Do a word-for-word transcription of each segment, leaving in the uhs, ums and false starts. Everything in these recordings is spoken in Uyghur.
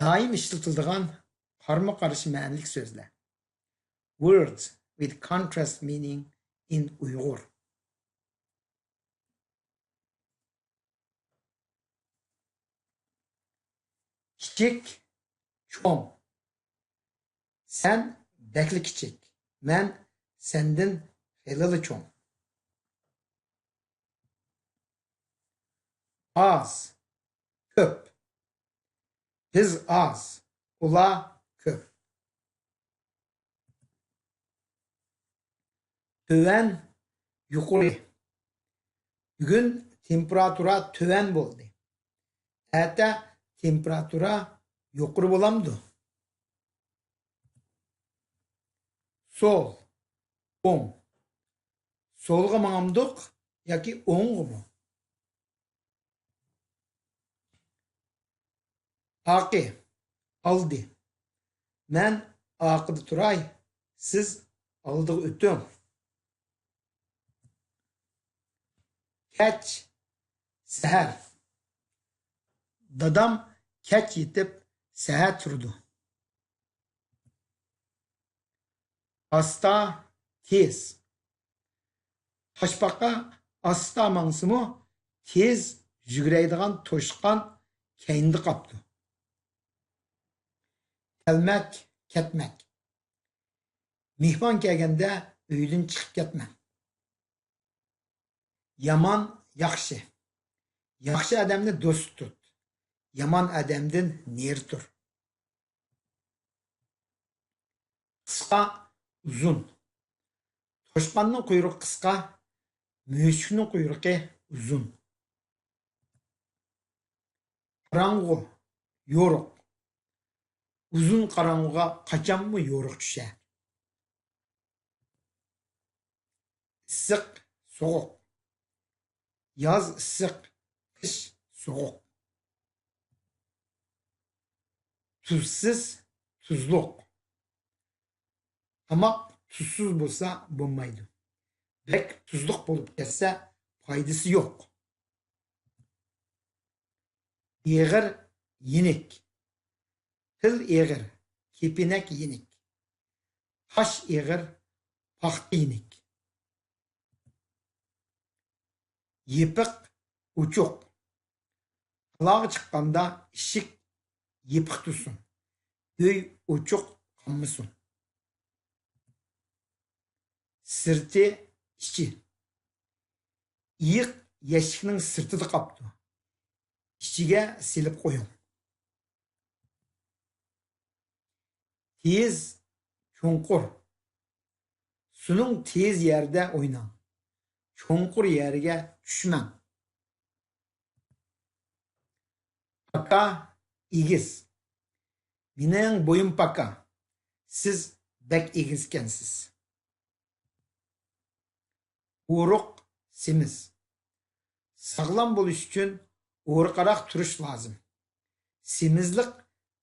دائىم ئىشلىتىلىدىغان قارىمۇ قارشى مەنىلىك سۆزلەر. Words with contrast meaning in Uyghur. كىچىك، چوڭ. سەن بەكلا كىچىك، مەن سەندىن خېلىلا چوڭ. ئاز، كۆپ. بىز ئاز، ئۇلار كۆپ. تۆۋەن، يۇقىرى. بۈگۈن تېمپېراتۇرا تۆۋەن بولدى. ئەتە تېمپېراتۇرا يۇقىرى بولامدۇ؟ سول، ئوڭ. سولغا ماڭامدۇق ياكى ئوڭغىمۇ؟ ئارقا، ئالدى. مەن ئارقىدا تۇراي، سىز ئالدىغا ئۆتۈڭ. كەچ، سەھەر. دادام كەچ يېتىپ، سەھەر تۇرىدۇ. ئاستا، تېز. تاشپاقا ئاستا ماڭسىمۇ، تېز يۈگۈرەيدىغان توشقان كەينىدە قاپتۇ. كەلمەك، كەتمەك. مېھمان كەلگەندە ئۆيدىن چىقىپ كەتمەڭ. يامان، ياخشى. ياخشى ئادەمنى دوست تۇت، يامان ئادەمدىن نېرى تۇر. قىسقا، ئۇزۇن. توشقاننىڭ قۇيرۇقى قىسقا، مۈشۈكنىڭ قۇيرۇقى ئۇزۇن. قاراڭغۇ، يورۇق. ئۇزۇن قاراڭغۇغا قاچانمۇ يورۇق چۈشەر. ئىسسىق، سوغۇق. ياز ئىسسىق، قىش سوغۇق. تۇزسىز، تۇزلۇق. تاماق تۇزسىز بولسا بولمايدۇ. بەك تۇزلۇق بولۇپ كەتسە پايدىسى يوق. ئېغىر، يېنىك. پىل ئېغىر، كېپىنەك يېنىك. تاش ئېغىر، پاختا يېنىك. يېپىق، ئوچۇق. تالاغا چىققاندا ئىشىك يېپىق تۇرسۇن، ئۆي ئوچۇق قالمىسۇن. سىرتى، ئىچى. ئېيىق يەشىكنىڭ سىرتىدا قاپتۇ. ئىچىگە سېلىپ قويۇڭ. تېيىز، چوڭقۇر. سۇنىڭ تېيىز يەردە ئويناڭ. چوڭقۇر يەرگە چۈشمەڭ. پاكا، ئېگىز. مېنىڭ بويۇم پاكا. سىز بەك ئېگىزكەنسىز. ئورۇق، سېمىز. ساغلام بولۇش ئۈچۈن ئورۇقراق تۇرۇش لازىم. سېمىزلىق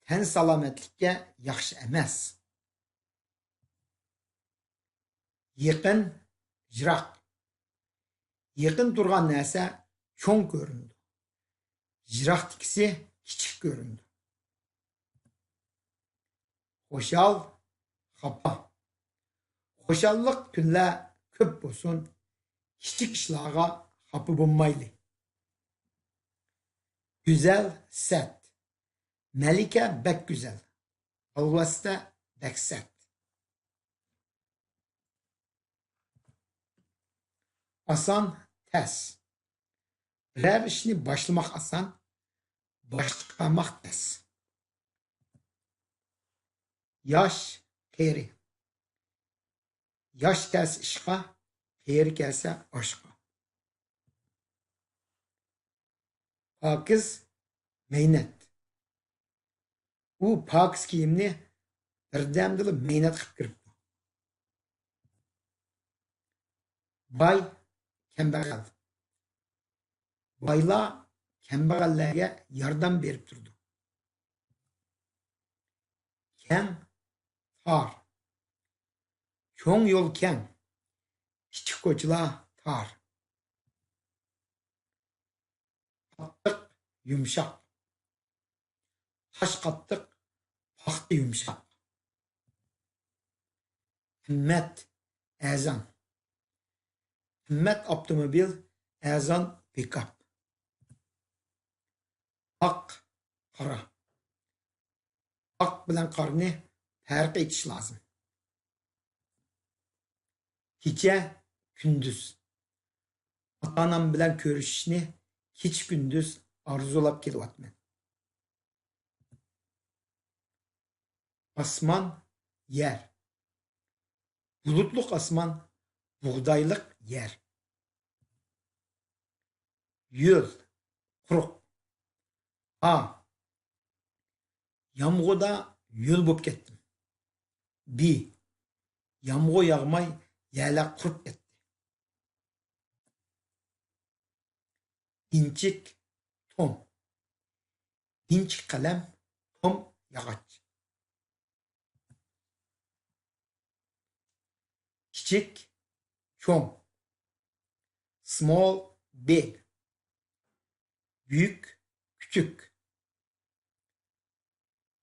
تەن سالامەتلىككە ياخشى ئەمەس. يېقىن، يىراق. يېقىن تۇرغان نەرسە چوڭ كۆرۈنىدۇ. يىراقتىكىسى كىچىك كۆرۈنىدۇ. خۇشال، خاپا. خۇشاللىق كۈنلەر كۆپ بولسۇن، كىچىك ئىشلارغا خاپا بولمايلى. گۈزەل، سەت. مەلىكە بەك گۈزەل، ئالۋاستە بەك سەت. ئاسان، تەس. بىرەر ئىشنى باشلىماق ئاسان، باشقا چىقارماق تەس. ياش، قېرى. ياش كەلسە ئىشقا، قېرى كەلسە ئاشقا. پاكىز، مەينەت. ئۇ پاكىز كىيىمنى بىردەمدىلا مەينەت قىلىپ كىرىپتۇ. باي، كەمبەغەل. بايلار كەمبەغەللەرگە ياردەم بېرىپ تۇرىدۇ. كەڭ، تار. چوڭ يول كەڭ، كىچىك كوچىلار تار. قاتتىق، يۇمشاق. تاش قاتتىق، پاختا يۇمشاق. ھىممەت، ئەرزان. ھىممەت ئاپتوموبىل، ئەرزان پىكاپ. ئاق، قارا. ئاق بىلەن قارىنى پەرق ئېتىش لازىم. كېچە، كۈندۈز. ئاتا-ئانام بىلەن كۆرۈشۈشنى كېچە-كۈندۈز ئارزۇلاپ كېلىۋاتىمەن. ئاسمان، يەر. بۇلۇتلۇق ئاسمان، بۇغدايلىق يەر. يۆل، قۇرۇق. ئا، يامغۇردا يۆل بولۇپ كەتتىم. بى، يامغۇر ياغماي يەرلەر قۇرۇپ كەتتى. ئىنچىك، توم. ئىنچىك قەلەم، توم ياغاچ. كىچىك، چوڭ. Small, big. بۈيۈك، كۈچۈك.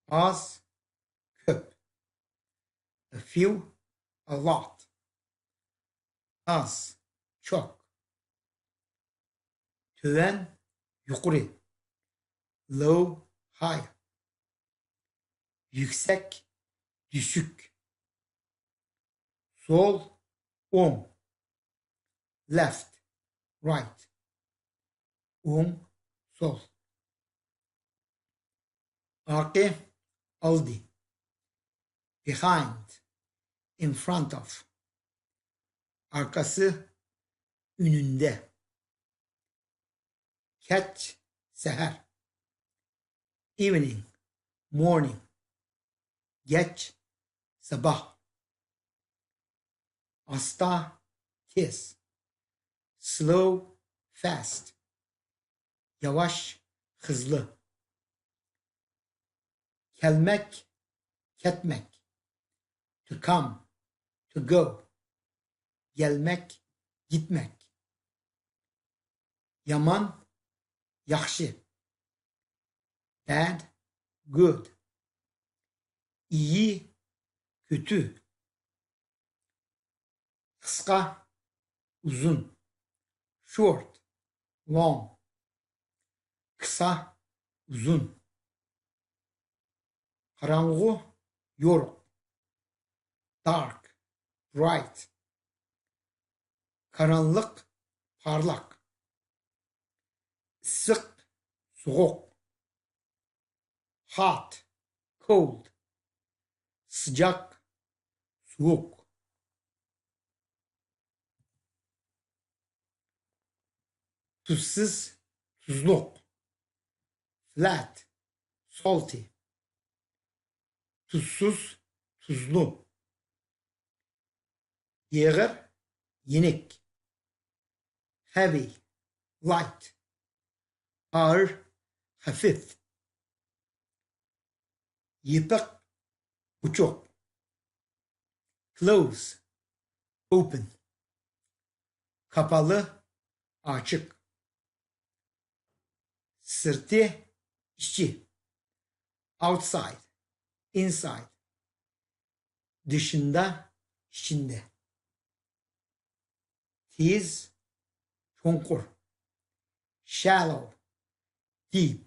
ئاز، كۆپ. A few, a lot. ئاز، چوك. تۆۋەن، يۇقىرى. Low, high. يۈكسەك، دۈشۈك. سول، ئوڭ. Left, right. ئوڭ، سول. ئارقا، ئالدى. Behind, in front of. ئارقىسى، ئۈنۈندە. كەچ، سەھەر. Evening, morning. گەچ، ساباھ. ئاستا، تېز. Slow, fast. ياۋاش، خىزلى. كەلمەك، كەتمەك. To come, to go. گەلمەك، گىتمەك. يامان، ياخشى. Bad, good. ئىيى، كۆتى. قىسقا، ئۇزۇن. Short, long. قىسا، ئۇزۇن. قاراڭغۇ، يورۇق. Dark, bright. قارانلىق، پارلاق. ئىسسىق، سوغۇق. Hot, cold. سىجاق، سوغۇق. تۇزسىز، تۇزلۇق. Flat, salty. تۇزسىز، تۇزلۇ. ئېغىر، يېنىك. Heavy, light. ئاغىر، خەفىف. يېپىق، ئوچۇق. Close, open. قاپىقى، ئاچىق. سىرتى، ئىچى. Outside, inside. دېشىندا، ئىچىندە. تېيىز، چوڭقۇر. Shallow, deep.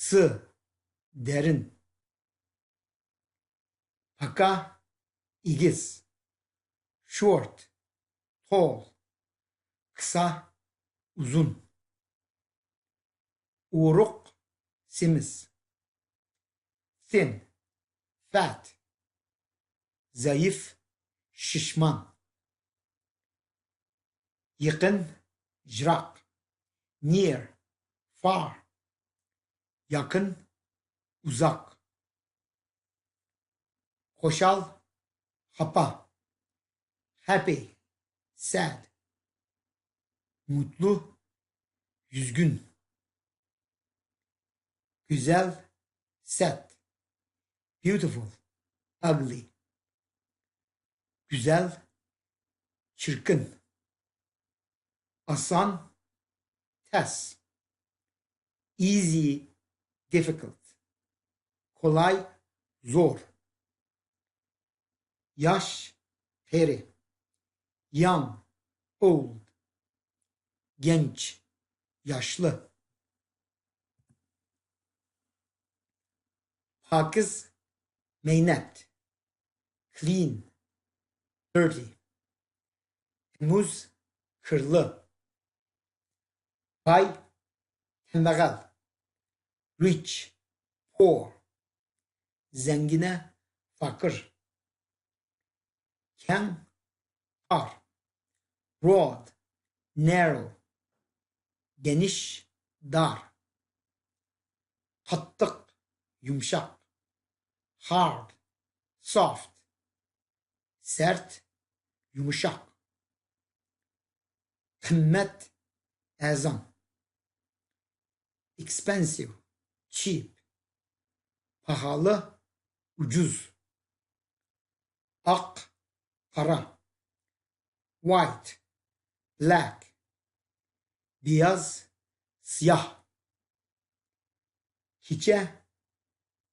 سى، دەرىن. پاكا، ئېگىز. Short, tall. قىسا، ئۇزۇن. ئورۇق، سېمىز. Thin, fat. زەئىپ، شىشمان. يېقىن، يىراق. Near, far. ياقىن، ئۇزاق. خۇشال، خاپا. Happy, sad. مۇتلۇ، يۈزگۈن. گۈزەل، سەت. Beautiful, ugly. گۈزەل، چىركىن. ئاسان، تەس. Easy, difficult. كولاي، زور. ياش، قېرى. Young، old. گەنچ، ياشلى. پاكىز، مەينەت. Clean، dirty. قىمۇز، كىرلى. باي، كەمبەغەل. Rich، poor. زەڭگىنە، فاقىر. كەڭ، تار. Broad، narrow. گېنىش، دار. قاتتىق، يۇمشاق. Hard، soft. سەرت، يۇمشاق. قىممەت، ئەرزان. Expensive، cheap. پاھالى، ئۇجۇز. ئاق، قارا. White، black. بېياز، سىياھ. كېچە،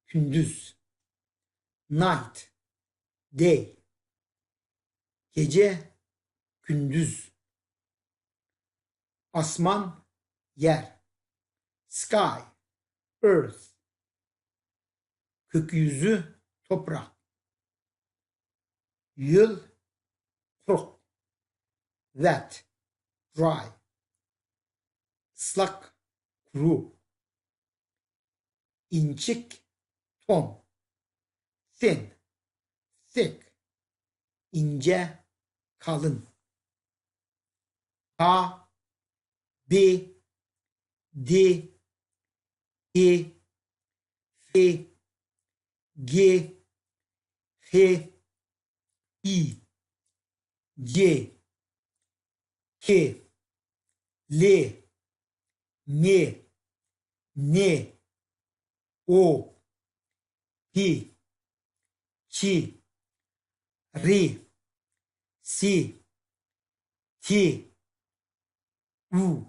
كۈندۈز. Night، day. گېجە، كۈندۈز. ئاسمان، يەر. Sky، earth. كۆك يۈزى، توپراق. ھۆل، قۇرۇق. Wet، dry. ئىسسىق، قۇرۇ. ئىنچىك، توم. Thin، thick. ئىنچە، كالىن. تا، بى، دى، ئى، فى، گى، خى، ئى، جى، كى، لى، مى، نى، ئو، پى، چى، رى، سى، تى، ئۇ،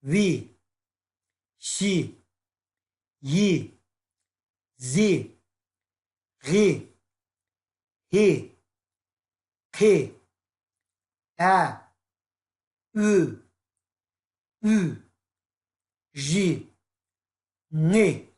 ۋى، شى، يى، زى، غى، ھى، قى، ئە، ئۈ، ئۈ، ژى، ڭى،